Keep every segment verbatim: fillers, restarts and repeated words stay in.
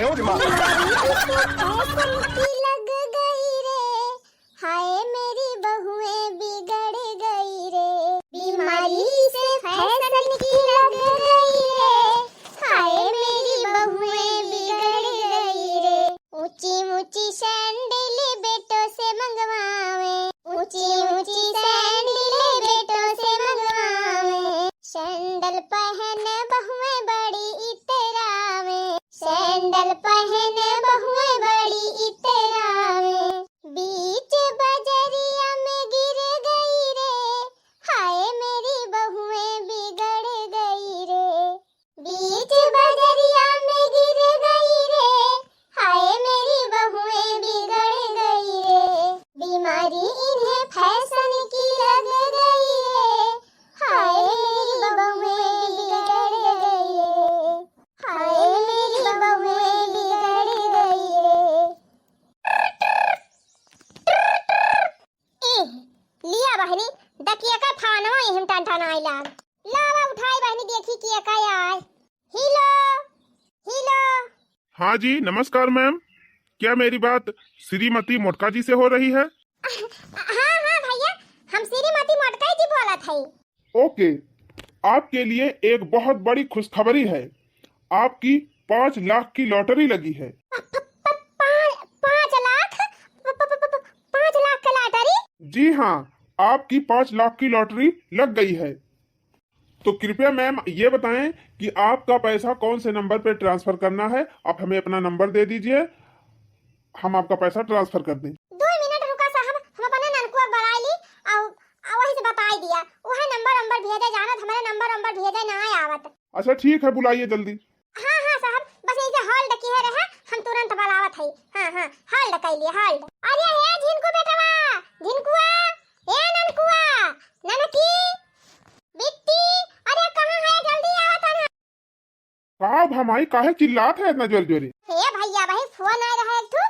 बीमारी से फैशन की लग गई रे, हाय मेरी बहुएं बिगड़ गई रे। बीमारी से फैशन की लग गई रे, हाय मेरी बहुएं बिगड़ गई रे। ऊंची ऊंची सैंडल बेटों से मंगवावे, ऊंची ऊंची सैंडल बेटों से मंगवावे। सैंडल पहन बहुएं बड़ी इतरावे, सैंडल पहन बहुएं बड़ी इतरावे। बीच बजरिया में गिर गई रे, हाय मेरी बहुएं बिगड़ गई रे। बीच बजरिया में गिर गई रे, हाय मेरी बहुएं बिगड़ गई रे। बीमारी इन्हें फैशन की लग गई रे, हाय मेरी बहुएं बिगड़ गई रे। हाय मेरी बहुएं बिगड़ गई रे। ए, लिया बहिनी, दकिया का फानवा इहम टन टन आइला। लावा उठाई बहिनी, देखी के का आए। हेलो, हेलो। हाँ जी, नमस्कार मैम, क्या मेरी बात श्रीमती मोटका जी से हो रही है? हाँ, हाँ भैया, हम श्रीमती मोटका जी बोलत हई। ओके, आपके लिए एक बहुत बड़ी खुशखबरी है। आपकी पाँच लाख की लॉटरी लगी है। प-, प-, प-, पाँच, पाँच लाख? प-, प-, प-, प-, पाँच लाख की लॉटरी? जी हाँ, आपकी पाँच लाख की लॉटरी लग गई है। तो कृपया मैम ये बताएं कि आपका पैसा कौन से नंबर पे ट्रांसफर करना है। आप हमें अपना नंबर दे दीजिए, हम आपका पैसा ट्रांसफर कर दें। दो मिनट रुका साहब, हम अपने ननकुआ बुलाई ली, और, और वही से बताई दिया। वह नंबर नंबर भेजे जानत, हमारे नंबर नंबर भेजे ना आवत। अच्छा ठीक है, बुलाइए जल्दी। हाँ, हाँ साहब, बस यही से होल्ड किए रहे, हम तुरंत बुलावत हई। हाँ, हाँ, होल्ड कर लिए, होल्ड। अरे हे झिनकू बेटवा, झिनकुआ, ए ननकुआ, ननकी, बिट्टी, अरे कहाँ है, जल्दी आवत है ना। का भा माई, काहे चिल्लात है इतना जोर जोरे? हे भैया, वही फोन आए रहे एक ठो,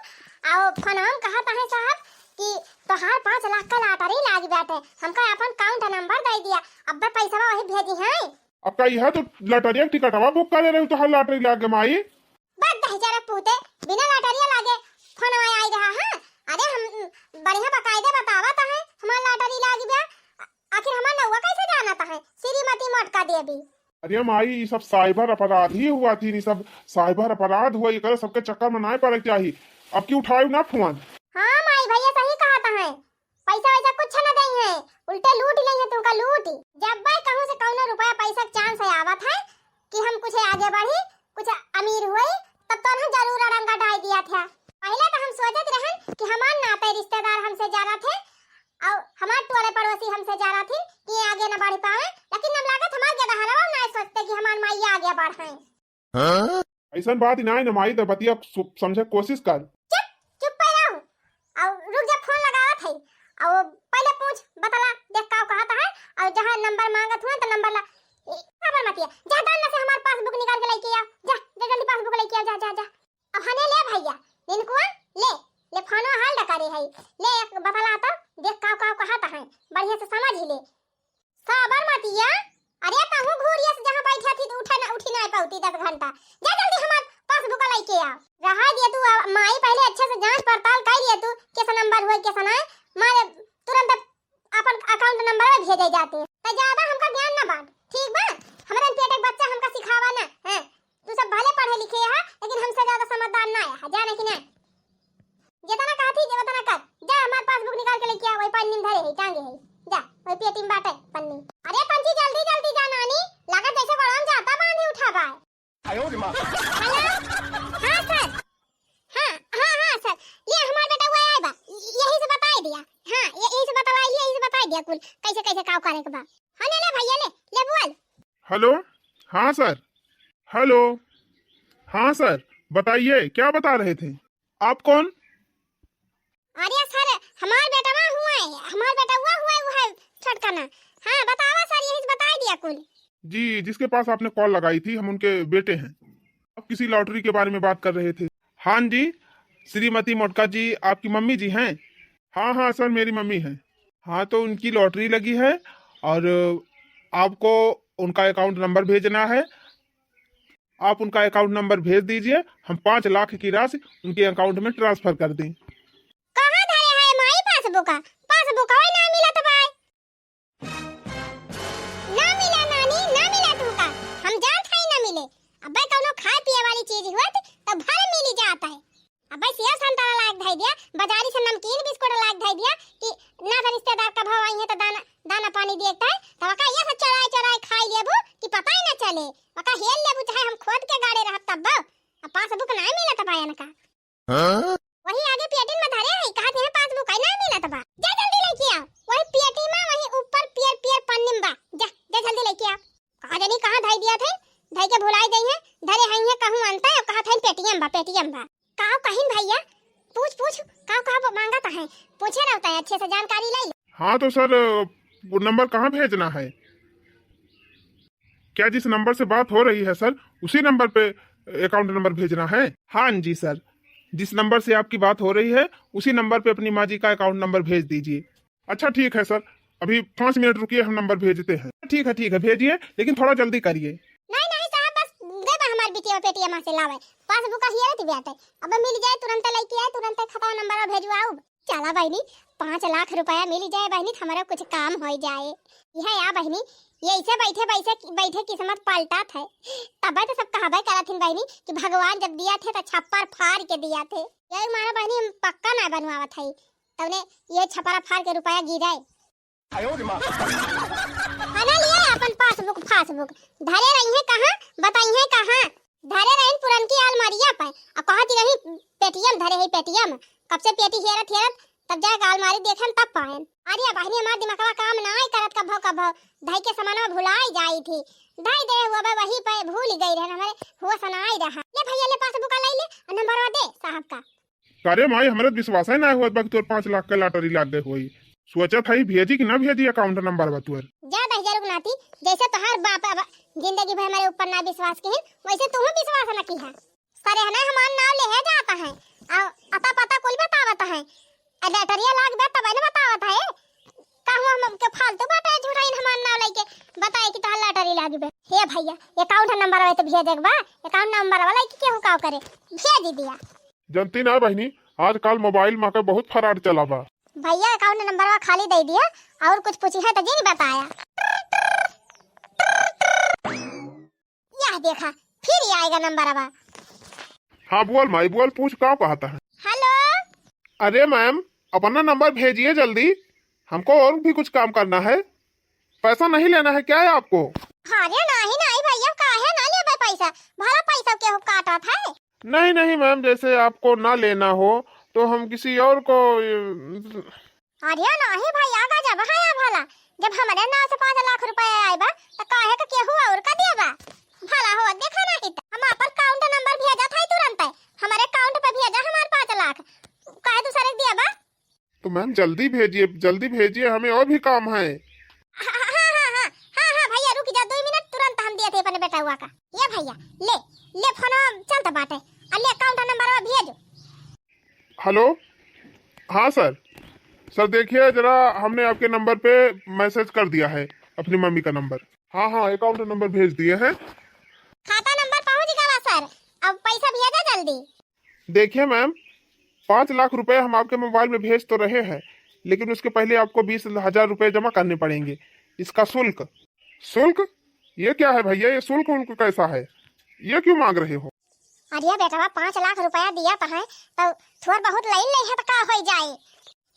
आओ फोन हम कहत है साहब कि तोहार पाँच लाख का लॉटरी लागी बाटे, हमका अपन अकाउंट नंबर दे दिया, अब्बे पैसा वही भेजी है। अब का यह तो लॉटरिया के टिकटवा बुक करे रहे, तोहार लॉटरी लाग गए माई। बस दही जरा पूते, बिना लॉटरिया लागे फोन आई रहा है। अरे हम बढ़िया बकायदे बतावत है, हमार लॉटरी लागी बा। आखिर हमार नौवा कैसे जानत है श्रीमती मोटका देवी? अरे माई, ई सब साइबर अपराध ही हुआ थी, ई सब साइबर अपराध हुआ, एकरे सबके चक्कर में नाय पड़े के चाही। अब की उठायु ना फोन। हाँ माई भैया सही कहत है, पैसा वैसा कुछ न दई है, उल्टे लूट लेई है तुमका लूट। जब भाई कहूँ से कौनो रुपया पैसा के चांस है आवत है कि हम कुछ आगे बढ़ी, कुछ अमीर हुई, तब तो हम जरूर अड़ंगा डाल दिया था। पहले तो हम सोचत रहन कि हमार नाते रिश्तेदार हमसे ज्यादा थे और हमार टोले पड़ोसी हमसे ज्यादा थे कि ये आगे न बढ़ पावे, लेकिन हम लागत हमार गेदहरवा ना सोचते कि हमार माई आगे बढ़े। हाँ? ऐसन बात ही ना है ना माई, तो बतिया सु-, समझे कोशिश कर। चुप, चुप पे रहो। और रुक जा, फोन लगावत है। और पहले पूछ, बतला, देख का कहत है। और जहाँ नंबर मांगत हुआ तो नंबर ला। ए, खबर मत ये। जा दान से हमार पासबुक निकाल के लेके आओ। जा, जा जल्दी पासबुक लेके आओ, जा, जा, जा। अब हने ले भैया, निनकुआ, ले, ले फोनो हाल डकरे है। ले एक बतला तो, देख का का कहत है। बढ़िया से समझ ही ले। साबरमतिया, अरे कहूँ घूरिया से जहाँ बैठे थी तो उठे ना, उठी ना पाउती दस घंटा। जा जल्दी हमार पासबुक लेके आ। रहा दिया तू, आ, माई पहले अच्छे से जांच पड़ताल कर लिया तू, कैसा नंबर हुआ, कैसा ना है। मारे तुरंत अपन अकाउंट नंबर में भेजे जाते। तो ज्यादा हमका ज्ञान ना बांट, ठीक बा? हमारे पेट के बच्चा हमका सिखावा ना, हैं? तू सब भले पढ़े लिखे है, लेकिन हमसे ज्यादा समझदार ना है, जाने कि नहीं? जितना कहती जे उतना कर। जा हमार पासबुक निकाल के लेके आ, वही पन्नी में धरे है, टांगे है। जा, वही पेटी में बाटे पन्नी। अरे पंची जल्दी जल्दी जा नानी, लागत जैसे बड़न जाता बांधी उठावा है। हेलो, हाँ सर। हाँ, हाँ, हाँ सर, ये हमार बेटा हुआ आए बा, यही से बताई दिया। हाँ, ये यही से बतलाई, यही से बताई दिया कुल कैसे कैसे काव करे के बा। हाँ ले, ले भैया ले, ले बोल। हेलो, हाँ सर। हेलो, हाँ सर, बताइए क्या बता रहे थे? आप कौन? अरे सर, हमार बेटवा हुआ है, हमार बेटवा हुआ है, वो है छोटका ना। हाँ बतावा सर, यही से बताई दिया कुल। जी, जिसके पास आपने कॉल लगाई थी, हम उनके बेटे हैं। आप किसी लॉटरी के बारे में बात कर रहे थे। हाँ जी, श्रीमती मोटका जी आपकी मम्मी जी हैं? हाँ हाँ सर, मेरी मम्मी हैं। हाँ, तो उनकी लॉटरी लगी है और आपको उनका अकाउंट नंबर भेजना है। आप उनका अकाउंट नंबर भेज दीजिए, हम पाँच लाख की राशि उनके अकाउंट में ट्रांसफर कर दें। कहाँ धरे है माई पासबुक? पासबुक है ना मिलत बाय। ना मिला नानी, ना मिला तुमका। हम जानत हई ना मिले। अबे कौनो खाए पिए वाली चीज हुआ तो भर मिली जात है। अबे सेव संतरा लाग धई दिया, बाजारी से नमकीन बिस्कुट लाग धई दिया कि ना तो रिश्तेदार कब आई है तो दाना, दाना पानी देखता है, तो वका ये सब चराए चराए खाई लेबू कि पता ही ना चले। वका हेल लेबू चाहे हम खोद के गाड़े रहब तब। अब पासबुक ना मिलत बा इनका। हाँ? वही आगे पेटी में धरे है, कहा थे पासबुक है ना मिलत बा। जा जल्दी लेके आओ। वही पेटी में वही ऊपर पियर पियर पन्नी में बा। जा, जा जल्दी लेके आओ। कहा जानी कहाँ धई दिया थे, धई के भुलाई गई है, धरे हई है कहूँ अंता है, कहा थे पेटीएम बा, पेटीएम बा। काव कहिन भैया, पूछ पूछ, काव काव मांगत है, पूछे रहता है अच्छे से जानकारी ले। हाँ तो सर, वो नंबर कहाँ भेजना है? क्या जिस नंबर से बात हो रही है सर, उसी नंबर पे अकाउंट नंबर भेजना है? हाँ जी सर, जिस नंबर से आपकी बात हो रही है उसी नंबर पे अपनी माँ जी का अकाउंट नंबर भेज दीजिए। अच्छा ठीक है सर, अभी पाँच मिनट रुकिए, हम नंबर भेजते हैं। ठीक है, ठीक है, भेजिए, लेकिन थोड़ा जल्दी करिए। नहीं नहीं साहब, बस दे बा हमार बिटिया पेटीएम से लावे, पासबुक का हियरत बाटे। अब मिल जाए तुरंत लेके आए, तुरंत खाता नंबर भेजवाऊ। चला बहिनी, पाँच लाख रुपया मिल जाए बहिनी, तो हमारा कुछ काम हो जाए। यह या बहिनी, ये ऐसे बैठे बैठे बैठे किस्मत पलटत है। तबे तो सब कहबे करत हिन बहिनी कि भगवान जब दिया थे तो छप्पर फाड़ के दिया थे। यही मारा बहिनी हम पक्का ना बनवावत है, तौने ये छपरा फाड़ के रुपया गिराए। हना लिए अपन पासबुक फासबुक धरे रही है कहाँ, बताई है कहाँ? धरे रही पुरनकी अलमारिया पे, अब कहती रही पेटीएम धरे है पेटीएम। कब से पेटी हेरत हेरत तब जाके अलमारी देखेन तब पाएन। अरे बहिनी हमार दिमागवा काम नाई करत कभो कभो, धई के सामानवा भुलाई जाई थी, धई दे हुआ बा वही पे भूल गई रहन, हमारे हुआ सनाई रहा। ले भैया ले पासबुक ले ले, नंबरवा दे साहब का। अरे माई, हमरे त विश्वास ही ना होत बा कि तोर पाँच लाख के लॉटरी लाग गए होई। सोचत हई भेजी कि ना भेजी अकाउंट नंबर बा तोर। जा दहिजरुक नाती, जैसे तोहार बाप अब जिंदगी भर हमारे ऊपर ना विश्वास किहिन, वैसे तुहू विश्वास ना किहा। सरे हने हमार नाव लेहे जात है, आ अता पता कुल बतावत है, आ लॉटरिया लाग बे तब न बतावत है। कहूँ हम के फालतू बात है, झूठाइन हमार नाव लेके बताए कि तोहार लॉटरी लाग बे। हे भैया, अकाउंट नंबर है तो भेजे के बा, अकाउंट नंबर वाला के केहू का करे, भेज दिया। जनती ना बहिनी, आजकल मोबाइल मा के बहुत फ्रॉड चला बा। भैया अकाउंट नंबरवा खाली दे दिया, और कुछ पूछी है तो जी बताया। यह देखा, फिर ये आएगा नंबरवा। हाँ बोल माई बोल, पूछ का कहता है? हेलो। अरे मैम, अपना नंबर भेजिए जल्दी, हमको और भी कुछ काम करना है। पैसा नहीं लेना है क्या है आपको? अरे नहीं नहीं भैया, काहे ना लेबे पैसा, भला पैसा केहू काटत है? नहीं नहीं मैम, जैसे आपको ना लेना हो तो हम किसी और को। अरे नहीं भैया, गजब है भला, जब हमरे नाव से पाँच लाख रुपया आए बा तो काहे का केहू और का देबा? भला हो देखा नहीं तो हम अपन अकाउंट नंबर भेजत है तुरंत, हमारे अकाउंट पे भेजा हमारे पाँच लाख, काहे दूसरे के देबा? तो मैम जल्दी भेजिए, जल्दी भेजिए, हमें और भी काम है। हाँ हाँ हाँ हाँ हाँ हाँ भैया रुक जा, दो मिनट, तुरंत हम दिए थे अपने बेटा हुआ का। ये भैया ले, ले फोन चलता बाटे, आ ले अकाउंट नंबर भेज। हेलो, हाँ सर। सर देखिए जरा, हमने आपके नंबर पे मैसेज कर दिया है, अपनी मम्मी का नंबर। हाँ हाँ, अकाउंट नंबर भेज दिए हैं। खाता नंबर पहुंच गया सर, अब पैसा भेजा जल्दी। देखिए मैम, पाँच लाख रुपए हम आपके मोबाइल में भेज तो रहे हैं, लेकिन उसके पहले आपको बीस हजार रुपए जमा करने पड़ेंगे। इसका शुल्क। शुल्क? ये क्या है भैया, ये शुल्क उल्क कैसा है, ये क्यों मांग रहे हो? अरे बेटवा, पाँच लाख रुपया दिया तो है, तो थोड़ बहुत लाइन नहीं है तो का हो जाए?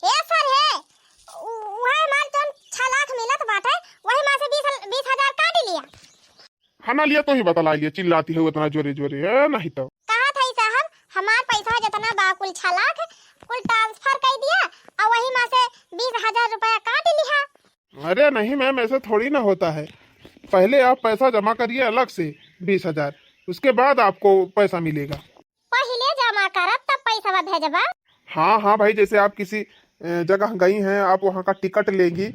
हे सर हे, उ-, उहे हमार जौन छह लाख मिलत बाटे, वही में से बीस, बीस हजार काट लिया। हना लिया तो ही बतला लिया, चिल्लाती है उतना जोरे जोरे, है नहीं तो। कहा था साहब, हमार पैसा जितना बा कुल छह लाख, कुल ट्रांसफर कर दिया, और वही में से बीस हजार रुपया काट लिया। अरे नहीं मैम, ऐसा थोड़ी ना होता है। पहले आप पैसा जमा करिए अलग से बीस हजार, उसके बाद आपको पैसा मिलेगा। पहिले जमा करब तब पैसा भेजबा। हाँ हाँ भाई, जैसे आप किसी अ, जगह गई हैं, आप वहाँ का टिकट लेंगी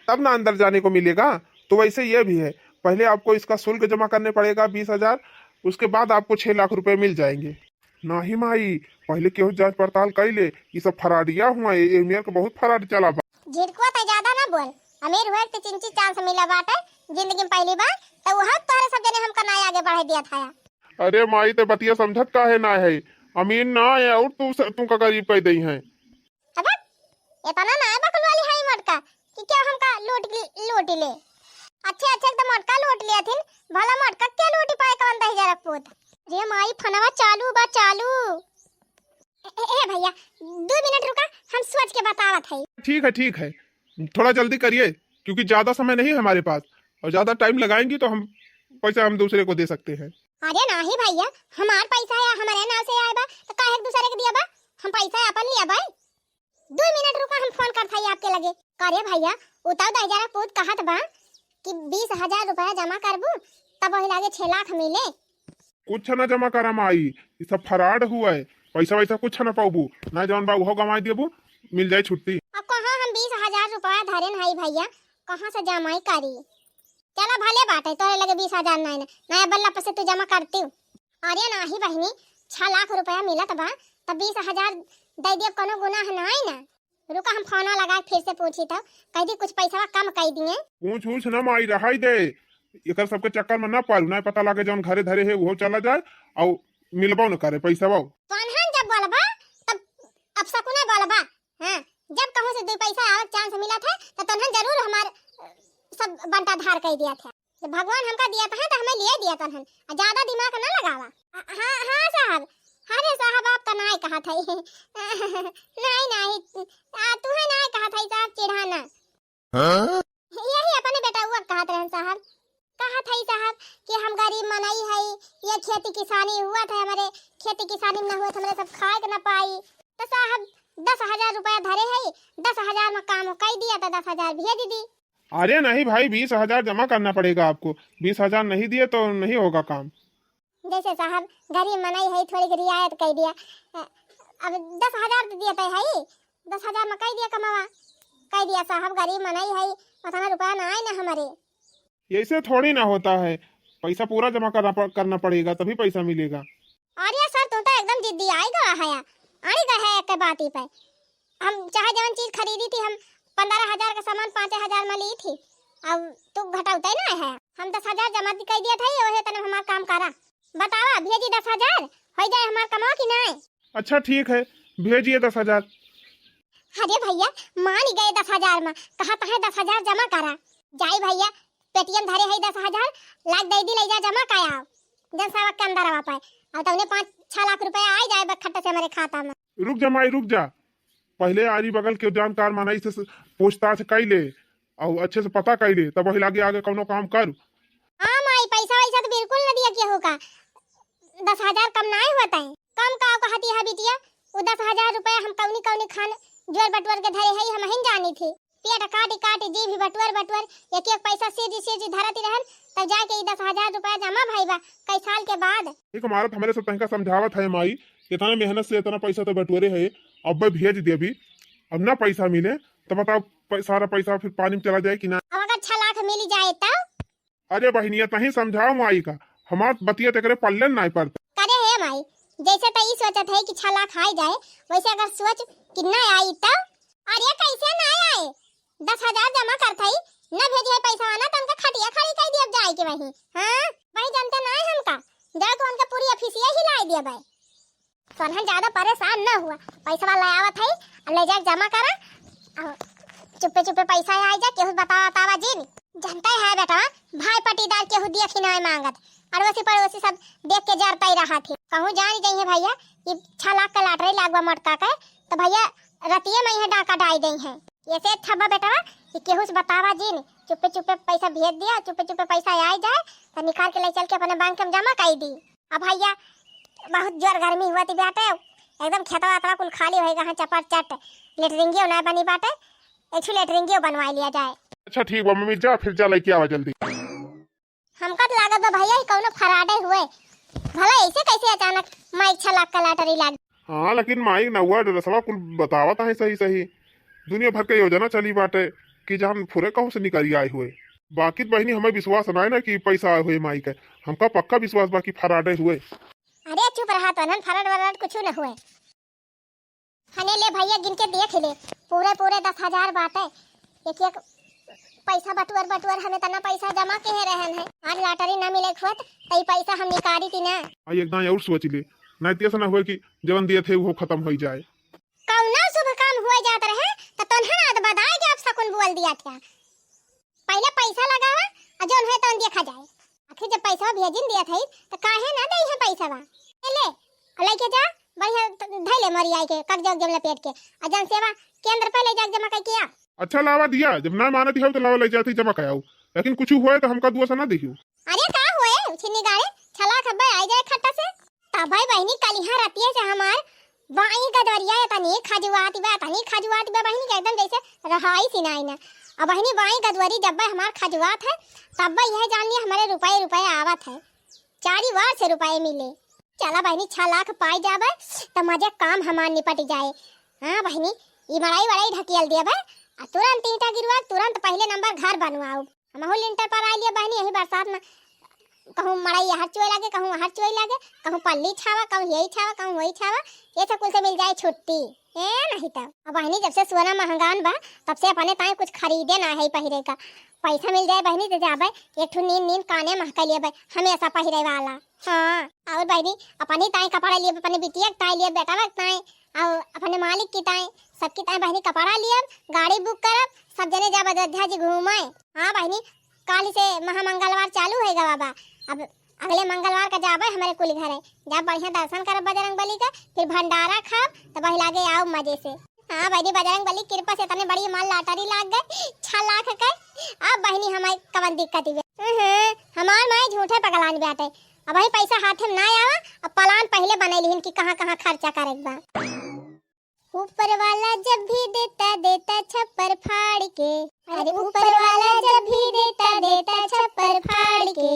तब ना अंदर जाने को मिलेगा, तो वैसे ये भी है। पहले आपको इसका शुल्क जमा करने पड़ेगा बीस हजार, उसके बाद आपको छः लाख रुपए मिल जाएंगे। नहीं माई, पहले केहू जांच पड़ताल कर ले, ये सब फराडिया हुआ, ये, ये मेर के बहुत फराड चला बा। झिटकुआ तो ज्यादा ना बोल, अमीर हुए के चिंची चांस मिला बाटे जिंदगी में पहली बार, तो वह तोहरे सब जने हमका ना आगे बढ़े दिया था। अरे माई, ते बतिया समझत काहे ना है? अमीर ना है और तू स-, तुमका गरीब कह दई है। अब इतना ना है बकलवाली है मोटका कि क्या हमका लूट ली-, लूट ले। अच्छे अच्छे तो मोटका लूट लिया थिन, भला मोटका क्या लूटी पाए कौन दही जरा पूत। रे माई, फनवा चालू बा, चालू। ए, ए, ए भैया, दो मिनट रुका, हम सोच के बतावत है। ठीक है, ठीक है, थोड़ा जल्दी करिए, क्योंकि ज्यादा समय नहीं है हमारे पास, और ज्यादा टाइम लगाएंगी तो हम पैसा हम दूसरे को दे सकते हैं। अरे नाही भैया, हमार पैसा है, हमारे नाव से आए बा, तो काहे एक दूसरे के दिया बा? हम पैसा अपन लिया बा। दो मिनट रुका, हम फोन करत हई आपके लगे। का रे भैया, उताव दहिजरा पूत कहत बा कि बीस हजार रुपया जमा करबू, तब वही लागे छह लाख मिले। कुछ ना जमा करा माई, ई सब फ्रॉड हुआ है, पैसा वैसा कुछ ना पाबू, ना जौन बा उहो गंवाई देबू, मिल जाए छुट्टी। अब कहाँ हम बीस हजार रुपया धरेन हई भैया, कहाँ से जमा करी? चला भले बाटे, तोरे लगे बीस हजार नाई ना, नया बल्ला पर से तू जमा करती। अरे नाही बहिनी, छह लाख रुपया मिलत बा, तब बीस हजार दे दियब, कोनो गुनाह नाई ना। रुका, हम फोन लगा के फिर से पूछी तो, कह दी कुछ पैसा कम कह दिए। पूछ उछ ना माई, रहाई दे, एकर सबके चक्कर में ना पड़ू, ना पता लागे जौन घरे धरे है वो चला जाए और मिलबो न करे पैसा। तो अनहन जब बोलबा तब अपशकुने बोलबा। हाँ, जब कहूँ से दो पैसा आवक चांस मिला था तो तनहन जरूर हमार, अ, सब बंटा धार कह दिया था। जब भगवान हमका दिया था तो हमें लिए दिया तनहन, आ ज्यादा दिमाग ना लगावा। आ, हाँ, हाँ साहब, अरे साहब आप तो नाय कहा था। नहीं, नहीं, आ, तू है नाय कहा था साहब, चिढ़ाना। हाँ? यही अपने बेटउआ कहत रहन साहब, कहत हई साहब कि हम गरीब मनई हई, ये खेती किसानी हुआ था हमारे, खेती किसानी में ना हुआ था हमारे सब खाए के ना पाई। तो साहब दस हजार रुपया धरे हई, दस हजार में काम कई दिया तो दस हजार भेज दी। अरे नहीं भाई, बीस हजार जमा करना पड़ेगा आपको, बीस हजार नहीं दिए तो नहीं होगा काम। जैसे साहब गरीब मनई है, थोड़ी रियायत कह दिया। अ, अब दस हजार दे दिया तय है, दस हजार में कह दिया कमावा, कह दिया साहब गरीब मनई है, उतना रुपया ना आए ना हमारे। ऐसे थोड़ी ना होता है, पैसा पूरा जमा करना पड़-, करना पड़ेगा तभी पैसा मिलेगा। अरे सर, तू तो एकदम जिद्दी आई गया है, अड़ी गए है एक बाती पे। हम चाहे जवन चीज खरीदी थी, हम पंद्रह हजार का सामान पाँच हजार में ली थी, अब तू घटौते ना है। हम दस हजार जमा कर दिया था, वही तने हमार काम करा। बतावा, भेजी दस हजार, हो जाए हमार कमाओ कि नहीं? अच्छा ठीक है, भेजिए दस हजार। अरे भैया, मान गए दस हजार में, कहा तहे दस हजार जमा करा। जाई भैया, पेटीएम धरे है दस हजार, लाग दे दी, ले जा जमा का आओ, जन सेवक के अंदर आवा पाए, और तौने पाँच छह लाख रुपया आ जाए बखट्टा से हमारे खाता में। रुक जा माई, रुक जा, पहले आरी बगल के जानकार मनई से पूछताछ कई ले, और अच्छे से पता कई ले, तब वही लागे आगे कौनो काम कर। हाँ माई, पैसा वैसा तो बिल्कुल न दिया केहू का, दस हजार कम नाय होता है। कम का कहती है बिटिया, वो दस हजार रुपया हम कौनी कौनी खान जोर बटोर के धरे है, हम हिन जानी थी। पेट काटी काटी जी भी बटोर बटोर एक एक पैसा सीधी सीधी धरती रहन, तब जाके ई दस हजार रुपया जमा भई बा कई साल के बाद। एक मारत हमरे से तनिका समझावत है माई, इतना मेहनत से इतना पैसा तो बटोरे है, अब भेज देबी, अब ना पैसा मिले तो बताओ, पै-, सारा पैसा फिर पानी में चला जाए कि ना? अब अगर छह लाख मिल जाए तो? अरे बहिनिया, तहीं समझाओ माई का, हमार बतिया तेकरे पल्ले नाय पड़ता। करे हे माई, जैसे त ई सोचत है कि छह लाख आई जाए, वैसे अगर सोच कि ना आई तब? अरे कैसे ना आए? दस हजार जमा करत हई, ना भेजे पैसा ना, त उनका खटिया खड़ी कर दिया जाए के वहीं। हाँ, वहीं जानते ना है हमका, जाए तो उनका पूरी ऑफिसिया हिलाई दिया भाई। तोहन ज्यादा परेशान न हुआ, पैसवा ले आवत है, अब ले जाके जमा करा, और चुप्पे चुप्पे पैसा आ जा, केहू बतावा तावा जिन। जानते है बेटा, भाई पटीदार केहू देख ही नहीं मांगत, अड़ोसी पड़ोसी सब देख के जरता ही रहा थे। कहूँ जान गई है भैया, ये छह लाख का लॉटरी लागवा मोटका के, तो भैया रतिये में यह डाका डाई गई है। ऐसे अच्छा बा बेटा कि केहू से बतावा जिन, चुप्पे चुप्पे पैसा भेज दिया, चुप्पे चुप्पे पैसा आ जाए, तो निकाल के ले चल के अपने बैंक में जमा कर दी। अब भैया, बहुत जोर गर्मी हुआ थी बाटे, एकदम खेतवा वेतवा कुल खाली होएगा, हाँ, चपाट चट, लेटरिंगियो ना बनी बाटे, एक ठो लेटरिंगियो बनवा लिया जाए। अच्छा ठीक बा मम्मी, जा फिर जा लेके आवा जल्दी। हमका तो लागत बा भैया, ई कौनो फराडे हुए, भला ऐसे कैसे अचानक माइक छह लाख का लॉटरी लाग? हाँ, लेकिन माई नौवा ड्रेसवा कुल बतावत है सही सही। दुनिया भर के योजना चली बाटे कि जान फुरे कहूँ से निकल आए हुए। बाकी बहिनी, हमें विश्वास ना है ना कि पैसा आए हुए माई के। हमका पक्का विश्वास बा कि फराडे हुए। अरे चुप रहा तो, नन फराड वराड कुछ न हुए। हने ले भैया, गिन के देख ले, पूरे पूरे दस हजार बाटे, एक एक पैसा बटुअर बटुअर हमें तना पैसा जमा के है रहन है। आज lottery ना मिले होत, त ई पैसा हम निकाली थी ना। आई एक दाई और सोच ले, नहीं तो ऐसा ना होए कि जवन दिए थे वो खत्म हो जाए। कौनो शुभ काम हुए जात रहे, त तोन्हन आद बदाई के अपशकुन बोल दिया था। पहले पैसा लगावा, आ जौन है तौन देखा जाए। आखिर जब पैसा भेजिन दिया था, त काहे ना दई है पैसा बा? ले, ले, आ लेके जा, बढ़िया त-, धई ले मरी आई के, कक जग जब लपेट के, आ जन सेवा केंद्र पे ले जाके जमा करके आ। अच्छा लावा दिया, जब ना मानत हो तो लावा ले जाते जमा कराओ, लेकिन कुछ हुए तो हमका दुआ से ना देखियो। अरे का हुए, छिन्नी गाड़े, छला खब्बे आई जाए खट्टा से। तबे बहिनी कलिहा रतिये से हमार बाई गदवरिया एतनी खजुआत बा, एतनी खजुआत बा बहिनी के एकदम जैसे रहाई सिनाई ना। अब बहिनी बाई गदवरी जब्बे हमार खजुआत है, तब्बे यह जान लिया हमारे रुपये रुपये आवत है, चारी वार से रुपये मिले। चला बहिनी, छह लाख पाई जाबे त मजे काम हमार निपट जाए। हाँ बहिनी, ई मड़ाई वड़ाई ढकियल देबे, आ तुरंत ईंटा गिरवा, तुरंत पहले नंबर घर बनवाओ। हमहू लिंटर पर आ लिए बहिनी, यही बरसात में कहूँ मड़ई हर चोए लागे, कहूँ हर चोए लागे, कहूँ पल्ली छावा, कहूँ यही छावा, कहूँ वही छावा, ये सब कुल से मिल जाए छुट्टी। ए नहीं तो अब बहिनी, जब से सोना महंगान बा, तब से अपने ताई कुछ खरीदे ना है पहिरे का। पैसा मिल जाए बहिनी, तो जाबे एक ठो नीन नीन काने महका लेबे, हमेशा पहिरे वाला। हाँ, और बहिनी, अपने ताई कपड़ा लेबे, अपने बिटिया के ताई लेबे, बेटा के ताई, और अपने मालिक की ताई, सबकी ताई बहिनी कपड़ा लेब, गाड़ी बुक करब, सब जने जाब अयोध्या जी घूमे। हाँ बहिनी, काल से महामंगलवार चालू है गवा बा। अब अगले मंगलवार का जाबे हमारे कुल घरे, जाब बढ़िया दर्शन करब बजरंग बली का, फिर भंडारा खाब, तब वही लागे आओ मजे से। हाँ बहिनी, बजरंग बली कृपा से तने बड़ी माल lottery लाग गए, छह लाख के। अब बहिनी हमारी कवन दिक्कत हुए? हम्म, हमार माई झूठे पगलान बाटे। अब वही पैसा हाथे में ना आवा, अब plan पहले बने लिहिन कि कहाँ कहाँ खर्चा करे के बा। ऊपर वाला जब भी देता, देता छप्पर फाड़ के। अरे ऊपर वाला जब भी देता, देता छप्पर फाड़ के।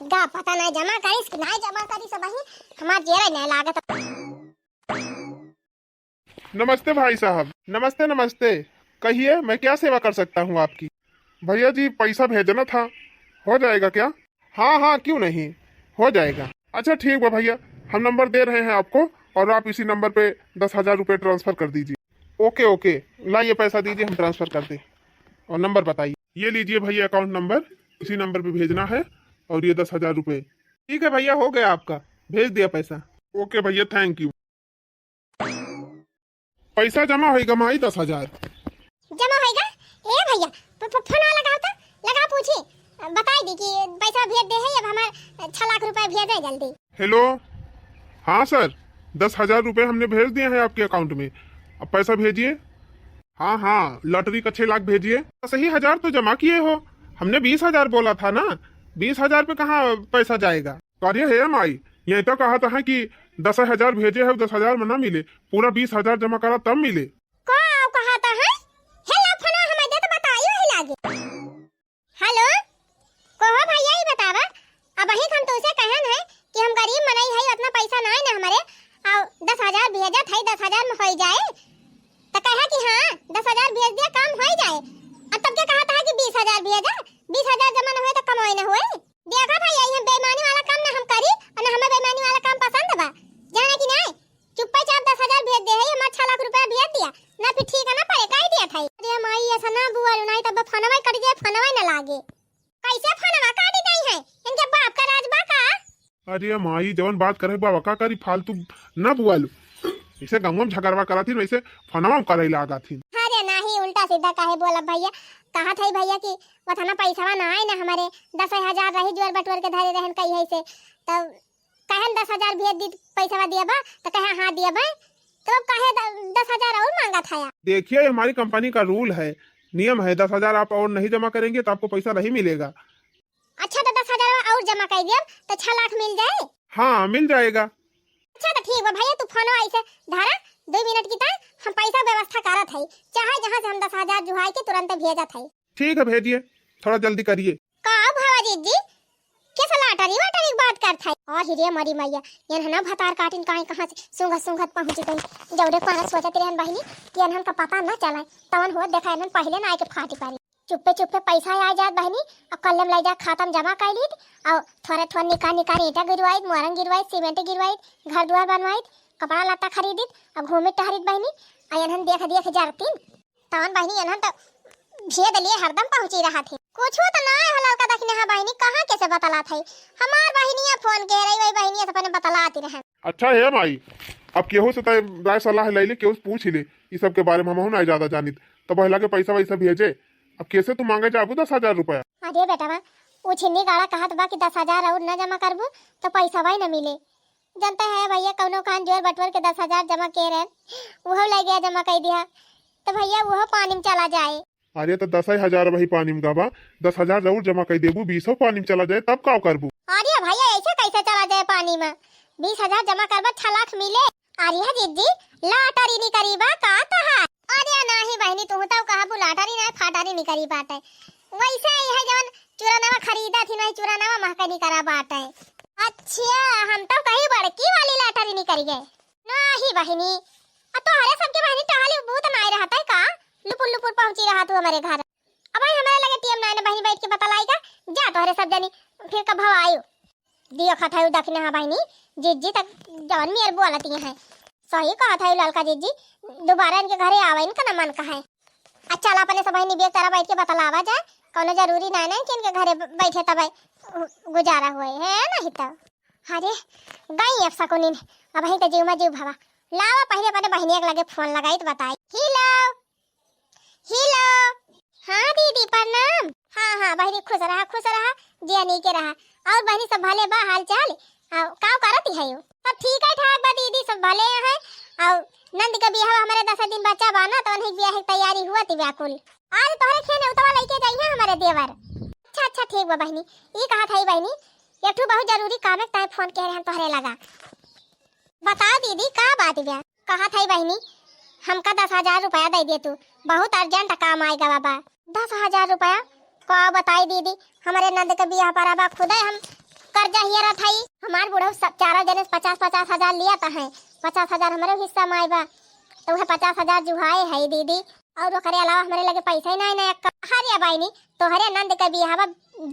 गा पता ना जमा करिस कि ना जमा करिस, सब वही हमार जेरा नहीं लागत। नमस्ते भाई साहब। नमस्ते, नमस्ते। कहिए, मैं क्या सेवा कर सकता हूँ आपकी? भैया जी, पैसा भेजना था, हो जाएगा क्या? हाँ, हाँ, क्यों नहीं, हो जाएगा। अच्छा, ठीक बा भैया, हम नंबर दे रहे हैं आपको और आप इसी नंबर पे दस हजार रुपये transfer कर दीजिए। OK, OK, लाइए, पैसा दीजिए, हम transfer कर दें। और नंबर बताइए। ये लीजिए भैया, account number, इसी नंबर पे भेजना है और ये दस हजार रुपये। ठीक है भैया, हो गया आपका, भेज दिया पैसा। OK भैया, thank you। पैसा जमा होइगा माई, दस हजार। जमा होइगा? ए भैया, फ-, फ-, फोनवा लगाओ तो, लगाओ, पूछी, बताई दी कि पैसा भेज दे है, अब हमार छह लाख रुपया भेज दे जल्दी। Hello, हाँ sir, दस हजार रुपये हमने भेज दिए हैं आपके account में, अब पैसा भेजिए। हाँ, हाँ, lottery का छह लाख भेजिए। सही हजार तो जमा किए हो, हमने बीस हजार बोला था ना, बीस हजार पे कहाँ पैसा जाएगा? अरे हे माई, ये तो कहा था कि दस हजार भेजे है, दस हजार में ना मिले, पूरा बीस हजार जमा करा तब मिले। का कहा था है? हे ला फोन हमें दे तो बताइयो ही लागे। Hello, कहो भैया, ई बतावा, अबहीं हम तुमसे कहन है कि हम गरीब मनई है, उतना पैसा नाई ना हमरे, और दस हजार भेजत है, दस हजार में होई जाए, तो कहा कि हाँ, दस हजार भेज दिया, काम होई जाए। अब तब के कहा था कि बीस हजार भेजा, बीस हजार जमा न होए तो कमाई न होए। देखा भैया, ये बेईमानी वाला काम ना हम करी और ना हमें बेईमानी वाला काम पसंद बा, जाने कि नहीं? चुप्पे चाप दस हजार भेज दे है, हमार छह लाख रुपया भेज दिया, ना फिर ठीक है ना पड़े, काई दिया था। अरे माई, ऐसा ना बुआलू, नहीं तब फोनवा कट जाए, फोनवा ना लागे। कैसे फोनवा काटी गई है? इनके बाप का राज बा का? अरे माई, जवन बात करे बाबा का करी, फालतू ना बुआलू। इसे गाँव में झगड़वा करा थी, वैसे फोनवा में करे लागा थी। अरे नहीं, उल्टा सीधा काहे बोला भैया? कहा था भैया कि वो था ना पैसवा ना आए ना हमारे, दस हजार रही जोर बटोर के धरे रहन कही है से, तब कहन दस हजार भेज दी, पैसा दिया बा, तो कहे हाँ दिया बा, तो अब काहे द-, दस हजार और मांगा था यार? देखिए, ये हमारी कंपनी का रूल है, नियम है, दस हजार आप और नहीं जमा करेंगे तो आपको पैसा नहीं मिलेगा। अच्छा, तो दस हजार और जमा कर दिया तो छह लाख मिल जाए? हाँ, मिल जाएगा। अच्छा, तो ठीक बा भैया, तू फोन ऐसे धरा, दो मिनट की ताई हम पैसा व्यवस्था करत है, चाहे जहाँ से हम दस हजार जुहाई के तुरंत भेजत है। ठीक है, भेजिए, थोड़ा जल्दी करिए। का भावा जी, जी? कैसा लाटरी वाटरी की बात करत है? और हिरे मरी मैया, ये ना भतार काटिन काहे कहाँ से सूंघत सूंघत पहुँच गई। जौरे पारा सोचत रहन बहिनी कि इन्हन का पता न चले, तवन हो देखा इन्हन पहले ना आके फाटी पारी। चुप्पे चुप्पे पैसा आ जात बहिनी, अब कल्ले में ले जा खाता में जमा कर लीत, और थोड़े थोड़े निकाल निकाल ईंटा गिरवाइत, मोरंग गिरवाइत, सीमेंट गिरवाइत, घर दुआर बनवाइत, कपड़ा लत्ता खरीदित, अब घूमित टहरित बहिनी, आ इन्हन देख देख जरतीन। तवन बहिनी इन्हन तो भेद लिए हरदम पहुँची रहत है। कुछो तो ना हो ललका दखिनहा बहिनी, कहाँ के से बतलात है? हमार बहिनिया फोन के रही, वही बहिनिया से अपने बतलाती रहे। अच्छा हे माई, अब केहू से तय राय सलाह ले ले, केहू से पूछ ले, ई सब के बारे में हमहू ना ज्यादा जानित। तो बहला के पैसा वैसा भेजे, अब कैसे तू मांगे जाबू दस हजार रुपया? अरे बेटवा, उ छिन्नी गाड़ा कहत बा कि दस हजार और न जमा करबू तो पैसा भाई न मिले। जनते है भैया, कौनो कान जोर बटोर के दस हजार जमा के रहे, उहो ले गया, जमा कर दिया, तो भैया उहो पानी में चला जाए। अरे तो दस हजार वही पानी में गवा, दस हजार जरूर जमा कर देबू, बीसो पानी में चला जाए, तब का करबू? अरे भैया, ऐसे कैसे चला जाए पानी में? बीस हजार जमा करबा, छह लाख मिले। अरे जिज्जी, लाटरी निकरी बा का तहार? अरे नाही बहिनी, तू तो कहबू लाटरी ना, फाटरी निकरी बाटे। वैसे ही है जवन चुरानवा खरीदा थी, नहीं चुरानवा महका निकरा बाटे। अच्छा, हम तो कही बड़की वाली लाटरी निकरी गए। नाही बहिनी, आ तोहरे सबके बहिनी टहली भूत नाय रहत है का? लुपुर लुपुर पहुँची रहत हो हमारे घर। अब आई हमारे लगे टीएम नाय ना बहिनी बैठ के बतलाई का, जा तोहरे सब जनी फिर कब आयो। दियो खात है उ दखिनहा बहिनी, जिज्जी तक जवन मियर बोलती हैं। सही कहत है ललका जिज्जी, दोबारा इनके घरे आवे इनका ना मन कहे। अच्छा ला अपने सब बहिनी बेग तरह बैठ के बतलावा जाए, कौनो जरूरी नाय ना कि इनके घरे ब-, बैठे तब गुजारा हुए है, नहीं तो। अरे, गई अब सकुनिन, अब ही तो जीव में जीव भवा। लावा पहले अपने बहिनिया के लगे फोन लगाई तो बताई। हेलो, हेलो। हाँ दीदी, प्रणाम। हाँ, हाँ, बहिनी, खुश रहा, खुश रहा, जिया नीके रहा। और बहिनी, सब भले बा, हाल चाल? आ, का करत है यो? सब ठीक है, ठाक बा दीदी, सब भले हैं। और नंद के बियाह हमारे दस दिन बचा बा ना, तो उन्हीं बियाह की तैयारी हुआ थी व्याकुल। आज तोहरे खेने उतवा लेके जाई है हमारे देवर। अच्छा, अच्छा, ठीक बा बहिनी। ई कहा था बहिनी, एक ठो बहुत जरूरी काम है, ताई फोन कह रहे हम तोहरे लगा। बताओ दीदी, का बात बा? कहा था बहिनी, हमका दस हजार रुपया दे दे तू, बहुत अर्जेंट काम आए गवा बा। दस हजार रुपया? का बताई दीदी, हमारे नंद के बियाह पर बा, खुदे हम कर्जा हियरत हई। हमार बूढ़ऊ सब चारों जने से पचास पचास हजार लिया त है, पचास हजार हमारे हिस्सा में आए बा, तो वह पचास हजार जुहाए है दीदी, और ओकरे अलावा हमारे लगे पैसा ही नहीं ना। अरे बहिनी, तोहरे नंद के बियाह बा,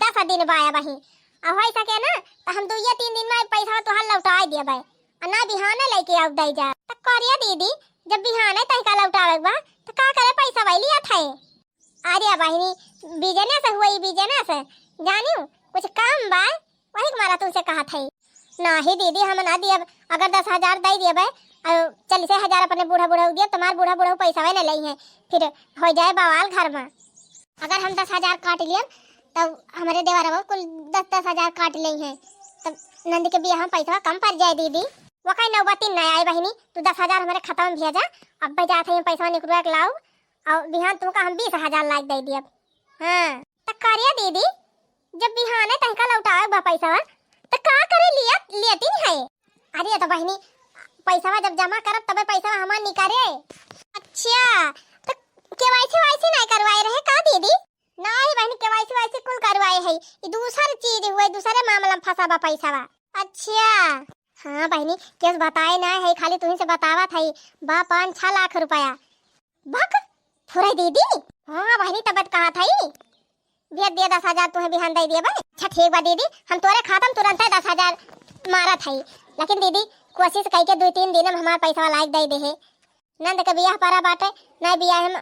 दस दिन बा बही, आ हो सके ना तो हम दुइये तीन दिन में पैसा तोहार लौटाए देबे, आ ना बिहाने लेके आउ दे जा। त करिया दीदी, जब बिहाने तहिका लौटावे के बा, त का करे पैसा वही लिया था? अरे बहिनी, बिजनेस हुआ, ई बिजनेस, जानियो, कुछ काम बा, वही के मारा तुमसे कहा था। नाही दीदी, हम ना दियब, अगर दस हजार दे दियबे, और चालीस हजार अपने बूढ़ा बूढ़ा दियब, तुम्हार बूढ़ा बूढ़ा पैसा वही ना ले हैं, फिर हो जाए बवाल घर में। अगर हम दस हजार काट लियब, तब हमारे देवरवा कुल दस दस हजार काट ले हैं, तब नंद के बियाह में पैसा कम पड़ जाए दीदी। वो कहीं नौबती ना आए बहिनी, तू दस हजार हमारे खाता में भेजा, अब जात है पैसा निकलवा के लाओ, और बिहान तुमका हम बीस हजार लाग दे दियब। हाँ, त करिया दीदी, जब बिहाने तहका लौटावे बा पैसा, त का करे लिया, लेती नहीं है? अरे तो बहिनी, पैसा जब जमा करब तबे पैसा हमार निकाले। अच्छा, तो केवाईसी वाईसी नहीं करवाए रहे का दीदी? नहीं बहिनी, केवाईसी वाईसी कुल करवाए है, ई दूसर चीज हुए, दूसरे मामला में फंसा बा पैसा। अच्छा, हाँ बहिनी, केस बताए ना है, खाली तुहीं से बतावत है, बा पाँच छह लाख रुपया। बक, फुराई दीदी। हाँ बहिनी, तब कहा था, भेज दिया दस हजार, तुम्हें बिहान दे दिया भाई। अच्छा ठीक बा दीदी, हम तोरे खाता में तुरंत दस हजार मारत है, लेकिन दीदी कोशिश कई के दो तीन दिन में हमार पैसा लायक दे दे है। नंद के बियाह परा बाटे, नहीं बियाह में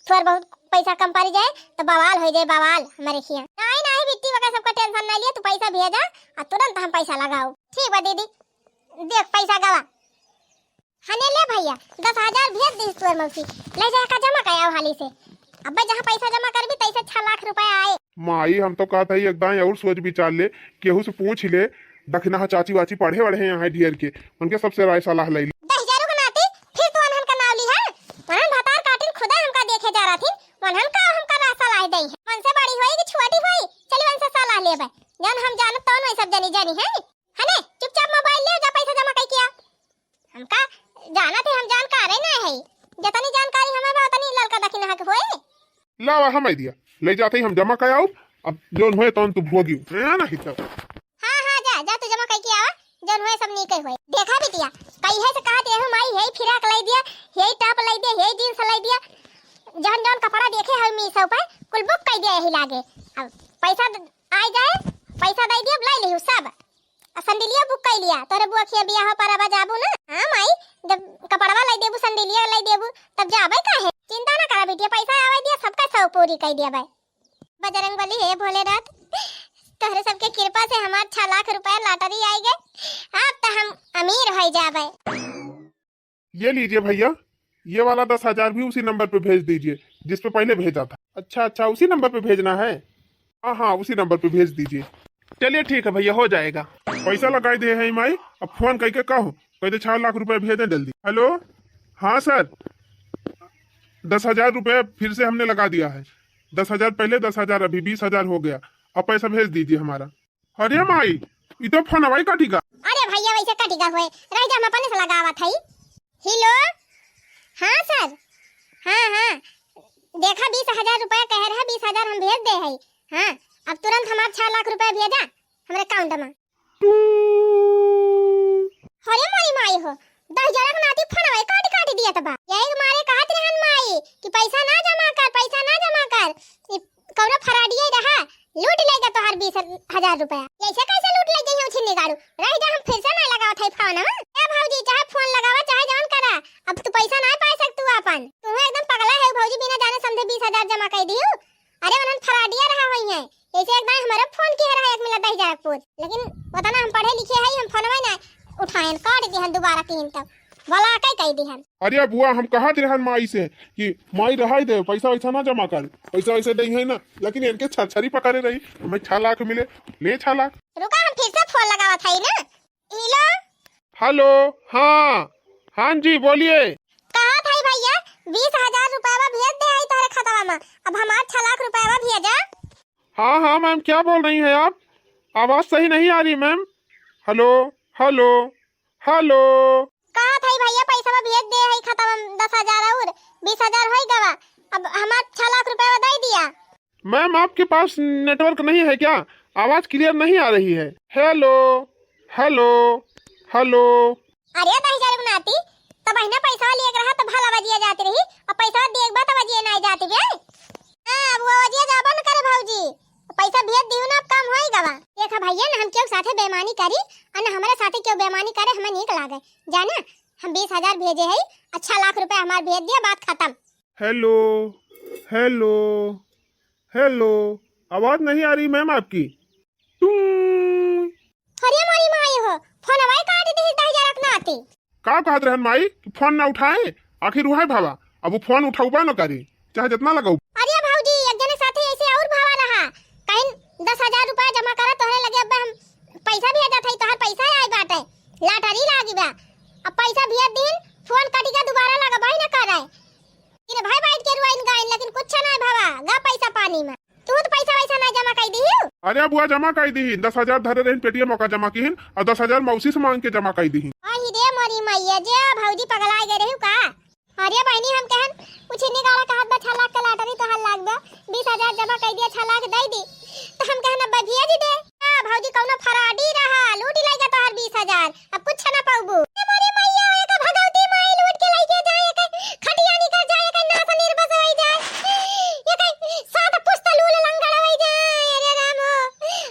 थोड़ बहुत पैसा कम पड़ जाए तो बवाल हो जाए, बवाल हमारे खिया। नहीं नहीं बिट्टी वगैरह सबका टेंशन नहीं लिया, तू पैसा भेजा और तुरंत हम पैसा लगाओ। ठीक बा दीदी, देख पैसा गवा। हने ले भैया, दस हजार भेज दी तोर मौसी, ले जाए का जमा कराओ हाली से। अब्बे जहाँ पैसा जमा करबी तैसे छह लाख रुपया आए। माई, हम तो कहत हई एक दाई और सोच विचार ले, केहू से पूछ ले, दखिनहा चाची वाची पढ़े वढ़े यहाँ ढेर के, उनके सबसे राय सलाह ले ले। दहिजरू के नाती, फिर तू अनहन का नाव ली है? अनहन भतार काटिन खुदा हमका देखे जा रहा थी, अनहन का हमका राय सलाह दे है? उनसे बड़ी होई कि छोटी होई, चली उनसे सलाह लेबे, जौन हम जानब तौन वही सब जनी जानी है। हने, चुपचाप मोबाइल ले जा, पैसा जमा कई किया। हमका जाना थे, हम जानकार है ना है, जितनी जानकारी हमें बा उतनी ललका दखिनहा के होए। लावा हम दिया, ले जाते ही हम जमा कर आओ, अब जौन होए तौन तू भोगी, है ना हित। हाँ हाँ, जा जा, तू जमा कई किया, जौन होए सब नीके होए। देखा बिटिया, कहिए से कहत रहे माई, यही फिराक लाई दिया, यही टॉप लाई दिया, यही जींस लाई दिया, जौन जौन कपड़ा देखे है मीशो पे कुल बुक कर दिया यही लागे। अब पैसा द-, आई जाए, पैसा दे दिया, लाई लिहू सब। आ संडिलिया बुक कर लिया, तोरे बुआ खिया बियाह पर अब जाबू ना। हाँ माई, जब कपड़वा लाई देबू, संडिलिया लाई देबू, तब जाबे काहे? चिंता ना करा बिटिया, पैसा आवे दिया, सबका पूरी कइ दिया भाई। बजरंग बली, हे भोलेनाथ, तोहरे सबके कृपा से हमार छह लाख रुपया lottery आइ गए। अब तो हम अमीर होइ जाबे। ये लीजिए भैया, ये वाला दस हजार भी उसी नंबर पे भेज दीजिए जिस पे पहले भेजा था। अच्छा अच्छा, उसी नंबर पे भेजना है? हाँ हाँ, उसी नंबर पे भेज दीजिए। चलिए ठीक है भैया, हो जाएगा। पैसा लगाइ दे है माई, अब फोन कइके कहो, कह दे छह लाख रुपया भेजे जल्दी। हेलो, हाँ सर, दस हजार रुपया फिर से हमने लगा दिया है। दस हजार पहले, दस हजार अभी, बीस हजार हो गया। अब पैसा भेज दीजिए हमारा। अरे माई, ई तो फोनवा ही कटिगा। अरे भैया, वैसे कटिगा होए, रह जा, हम अपने से लगावत हई। हेलो, हाँ सर, हाँ हाँ, देखा बीस हजार रुपया कहे रहा, बीस हजार हम भेज दे हई। हाँ, अब तुरंत हमार छह लाख रुपया भेजा हमरे account में। अरे मोरी माई हो, दहिजरक नाती फोनवा काट काट दियत बा। यही मारे कहत रहन माई कि पैसा ना जमा कर, पैसा ना जमा कर। ई कौनो फराडिये रहा, लूट लेगा तोहार बीस हजार रुपया। ऐसे कैसे लूट ले जइहैं उछिन्नी गाड़ू? रह जा, हम फिर से ना लगावत है फोन। ए भौजी, चाहे फोन लगावा, चाहे जौन करा, अब तू पैसा ना पाए सकतू आपन। तू एकदम पगला है भौजी, बिना जाने समझे बीस हजार जमा कर दिहू। अरे उन्हन फराडिया रहा होइहैं, ऐसे एक दाई हमरे फोन किहे रहा एक मिला दहिजरकपुर, लेकिन उतना हम पढ़े लिखे हई, हम फोनवे ना उठाएन, काट दिहन दोबारा तीन तब। भला कई कई दिहन। अरे बुआ, हम कहत रहन माई से कि माई रहाई दे, पैसा वैसा ना जमा कर, पैसा वैसा दइहैं ना, लेकिन इनके छरछरी पकड़े रही, हमें छह लाख मिले, ले छह लाख। रुका, हम फिर से फोन लगावत हई ना। हेलो। हेलो, हाँ, हाँ जी, बोलिए। कहत हई भैया, बीस हजार रुपया भेज दे हई तोहरे खतवा में, अब हमार छह लाख रुपया भेजा। हाँ हाँ मैम, क्या बोल रही हैं आप? आवाज़ सही नहीं आ रही मैम। हेलो, हेलो, हेलो। कहत हई भैया, पैसा भेज दे हई खतवा में, दस हजार और बीस हजार होई गवा, अब हमार छह लाख रुपया दे दिया। मैम, आपके पास नेटवर्क नहीं है क्या? आवाज़ क्लियर नहीं आ रही है। हेलो, हेलो, हेलो। अरे दहिजरक नाती, तब बहिना पैसा लिए रहा तो भला बजिया जाती रही, और पैसा दिए के बाद बजिया नहीं जाती बे। हाँ, अब वो बजिया जाबा न करे भौजी, पैसा भेज दिहू ना, अब काम होई गवा। देखा भैया ना, हम केहू साथे बेईमानी करी, और ना हमारे साथे केहू बेईमानी करे, हमें नीक लागे। जाना, हम बीस हजार भेजे हई, अच्छा लाख रुपया हमार भेज दिया, बात खत्म। हेलो, हेलो, हेलो, आवाज़ नहीं आ रही मैम आपकी। टूं। अरे मोरी माई हो, फोनवा काट दिहिस दहिजरक नाती। का कहत रहन माई कि फोन ना उठाए, आखिर उहे भावा, अब वो फोन उठौबा न करी, चाहे जितना लगाऊ। अरे भौजी, एक जने साथे ऐसे और भावा रहा, कहीं दस हजार रुपया जमा करा तोहरे लगे, अब हम पैसा भेजत हई, तोहर पैसा आए बाटे, lottery लागी बा। अब पैसा भेज दिन, फोन कटी के दोबारा लगबा ही ना करे। इन भाई बैठ के रुआइन गाइन, लेकिन कुछ ना भावा, गा पैसा पानी में। तू तो पैसा वैसा ना जमा कर दिहिउ। अरे बुआ, जमा कर दिही, दस हजार धरे रहिन पेटीएम ओका जमा किहिन, और दस हजार मौसी से मांग के जमा कर दिही। अही रे मोरी मैया, जे भौजी पगला गए रही का? अरे बहनी, हम कहन, उछिन्नी गाड़ा कहत बा, छह लाख के lottery तोहार लाग बा, बीस हजार जमा कर दिया, छह लाख दे दी। तो हम कहन, अब भेज दे। आ, भौजी कौनो फराडी रहा, लूट लेगा तोहार बीस हजार, अब कुछ ना पाउबू। ए मोरी मैया, एक भगवती माई लूट के लेके जाए, एक खटिया निकल जाए, एक नास निर्बस होई जाए, एक सात पुस्त लूल लंगड़ होई जाए। अरे राम हो,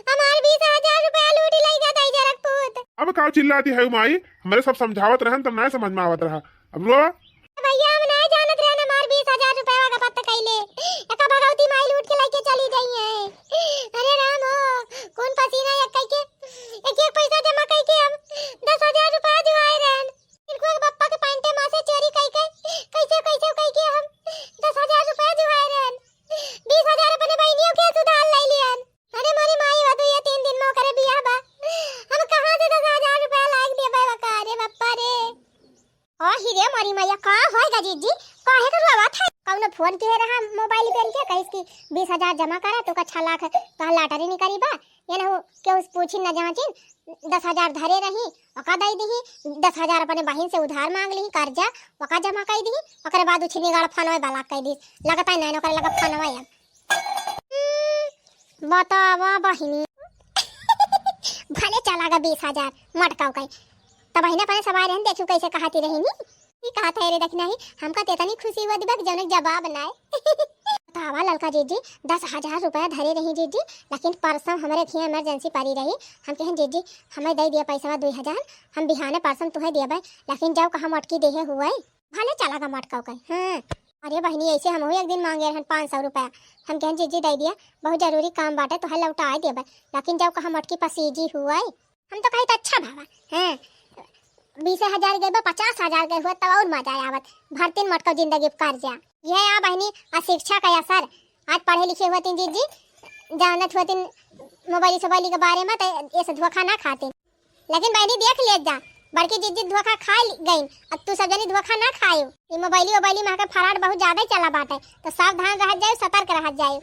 हमार बीस हजार रुपया लूट लेगा दहिजरक पूत। अब का चिल्लाती है माई, हमरे सब समझावत रहन तब ना समझ में आवत रहा। अब रो। भैया, हम ना जानत रहन हमार बीस हजार रुपया का पत्ता कैले। एका भगवती माई लूट के लेके चली गई है। अरे राम हो, कौन पसीना एक कई के, एक एक पैसा जमा कई के हम दस हजार रुपया जुआए रहन। इनको एक बप्पा के पैंटे में से चोरी कई के, कैसे कैसे कई के हम दस हजार रुपया जुआए रहन। बीस हजार अपने बहनियों के सुधार ले लियन। अरे मोरी माई, वधु ये तीन दिन में ओकरे बियाह बा। हम कहाँ से दस हजार रुपया लाग देबे बका रे बप्पा रे। ओ ही रे मोरी मैया, का होय गा जीजी? काहे के रोवत है? कौनो फोन किहे रहा मोबाइल पे इनके, कहिस कि बीस हजार जमा करा, तो का छह लाख तोहार lottery निकली बा। ये ना हो, केहू से पूछिन ना जाँचिन, दस हजार धरे रही, ओका दे दिही, दस हजार अपने बहिन से उधार मांग लिही, कर्जा, ओका जमा कर दिही, ओकरे बाद उछिन्नी गाड़ा फोनवे block कर दिही। लगता है नहीं, ओकरे लगा फोनवे अब। हम्म, बतावा बहिनी। भले चला गा बीस हजार, मटकाऊ कई। तब बहिने अपने सवाल रहन, देखियो कैसे कहती रही नी। ई कहत है रे, देखना ही, हमका तो इतनी खुशी हुआ दिबा कि जौने जवाब ना है। बतावा ललका जीजी, दस हजार रुपया धरे रही जीजी, लेकिन परसों हमरे खिया emergency पड़ी रही। हम कहें, "जीजी, हमें दे दिया पैसा दुई हजार, हम बिहाने परसों तुहे देबे, लेकिन जाओ कहाँ मटकी देहे हुए।" भले चला गा मटकाऊ कई। हाँ। अरे बहिनी, ऐसे हमहू एक दिन मांगे रहन पाँच सौ रुपया। हम कहन, "जीजी, दे दिया, बहुत जरूरी काम बाटे, तोहे लौटाए देबे।" लेकिन जब कहा मोटकी पसीजी हुए, हम तो कही, "तो अच्छा भावा, हैं, बीस हजार गए बा, पचास हजार गए हुआ, तब और मजा आवत, भरतीन मोटको जिंदगी कर जा।" यह आ बहिनी, अशिक्षा का असर। आज पढ़े लिखे हुआ तीन जीजी, जानत हुआ तीन मोबाइल सोबाइल के बारे में, तो ये से धोखा ना खातीन। लेकिन बहिनी, देख लेत जा, बड़की जीजी धोखा खा गईन, अब तू सब जनी धोखा ना खायो। ये मोबाइली वोबाइली में आके फराड बहुत ज्यादा ही चला बाटे, तो सावधान रहत जायो, सतर्क रहत जायो।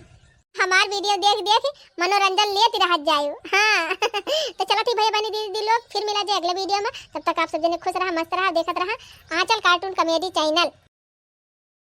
हमार वीडियो देख देख मनोरंजन लेत रहत जायो। हाँ। तो चला ठीक भैया बहिनी दीदी लोग, फिर मिला जाए अगले वीडियो में। तब तक आप सब जने खुश रहा, मस्त रहा, देखत रहा आंचल कार्टून कॉमेडी चैनल।